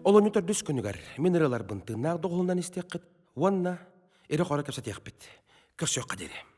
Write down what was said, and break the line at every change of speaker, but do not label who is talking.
Олунньу төрдүс күнүгэр мин ырыаларбын тыыннаах доҕуһунан истиэххит уонна ирэ-хоро кэпсэтиэхпит. Көрсүөххэ диэри.